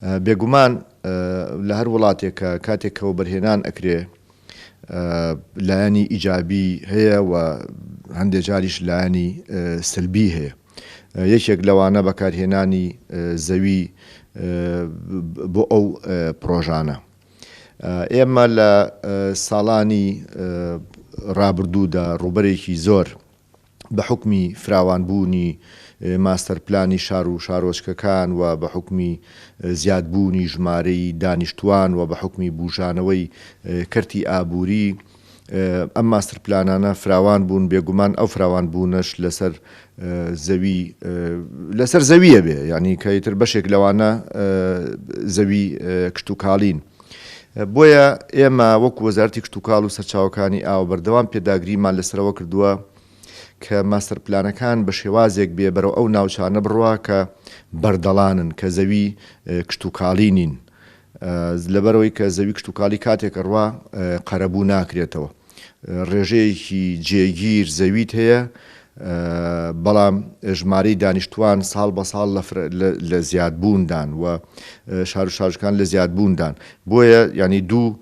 بێگومان لە هەر وڵاتێک کە کاتێک کە وەبەرهێنان ئەکرێ لایەنی ئیجابی هەیە و هەندێ جاریش لایەنی سلبی هەیە. یەکێک لەوانە بەکارهێنانی زەوی بۆ ئەو پڕۆژانە. ئێمە لە ساڵانی ڕابردوودا ڕووبەرێکی زۆر بە حوکمی فراوانبوونی ماستەرپلانی شار و شارۆچکەکان و بە حوکمی زیادبوونی ژمارەی دانیشتووان و بە حوکمی بوژانەوەی کەرتی ئابووری ئەم ماستەرپلانانە فراوان بوون، بێگومان ئەو فراوانبوونەش لەسەر زەوی لەسەر زەوییە بێ یانی کە ئیتر بەشێک لەوانە زەوی کشتوکاڵین. بۆیە ئێمە وەکو وەزارەتی کشتوکاڵ و سەرچاوەکانی ئاو بەردەوام پێداگریمان لەسەرەوە کردووە کە ماستەرپلانەکان بە شێوازێک بێ بەرەو ئەو ناوچانە بڕوا کە بەردەڵانن کە زەوی کشتوکاڵی نین لەبەرئەوەی کە زەوی کشتوکاڵی کاتێک ئەڕوا قەرەبوو ناکرێتەوە ڕێژەیەکی جێگیر زەویت هەیە بەڵام ژمارەی دانیشتووان ساڵ بە ساڵ لە زیادبووندان و شار و شارۆچکان لە زیادبووندان بۆیە یانی دوو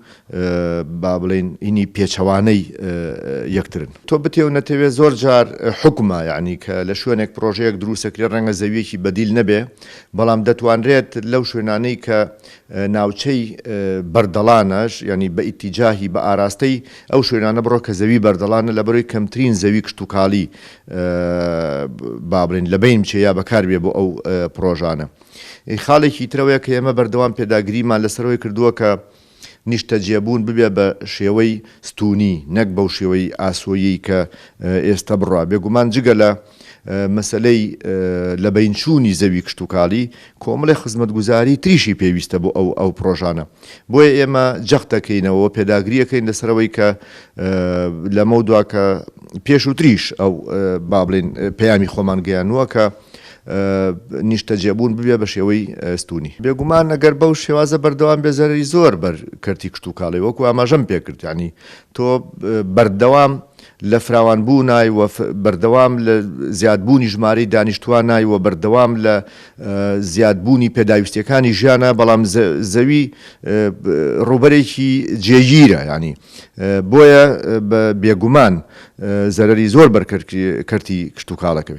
با بڵێین هینی پێچەوانەی یەکترن. تۆ بتێ و نەتەوێ زۆر جار حوکمە یانی کە لە شوێنێک پڕۆژەیەک دروست ئەکرێ ڕەنگە زەوییەکی بەدیل نەبێ بەڵام دەتوانرێت لەو شوێنانەی کە ناوچەی بەردەڵانەش یانی بە ئیتیجاهی بە ئاراستەی ئەو شوێنانە بڕۆ کە زەوی بەردەڵانە لەبەرەوەی کەمترین زەوی کشتوکاڵی با بڵێین لەبەین بچێ یا بەکار بێ بۆ ئەو پڕۆژانە. خاڵێکی ترەوەیە کە ئێمە بەردەوام پێداگریمان لەسەرەوەی کردووە کە نیشتەجێبوون ببێ بە شێوەی ستوونی نەک بەو شێوەی ئاسۆیی کە ئێستە بڕا. بێگومان جگە لە مەسەلەی لەبەینچوونی زەوی کشتوکاڵی، کۆمەڵێ خزمەتگوزاری تریشی پێویستە بۆ ئەو ئەو پڕۆژانە. بۆیە ئێمە جەخت دەکەینەوە و پێداگری ئەکەین لەسەر ئەوەی کە لەمەودوا کە پێشووتریش ئەو با بڵێین پەیامی خۆمان گەیاندووە کە نیشتەجێبوون ببێ بە شێوەی ستوونی. بێگومان ئەگەر بەو شێوازە بەردەوام بێ زەرەری زۆر بەر کەرتی کشتوکاڵی وەکو ئاماژەم پێکرد یانی تۆ بەردەوام لە فراوانبوونای و بەردەوام لە زیادبوونی ژمارەی دانیشتوانای و بەردەوام لە زیادبوونی پێداویستیەکانی ژیانە بەڵام زەوی ڕووبەرێکی جێگیرە یانی بۆیە بە بێگومان زەرەری زۆر بەر کەرتی کشتوکاڵەکەوێ.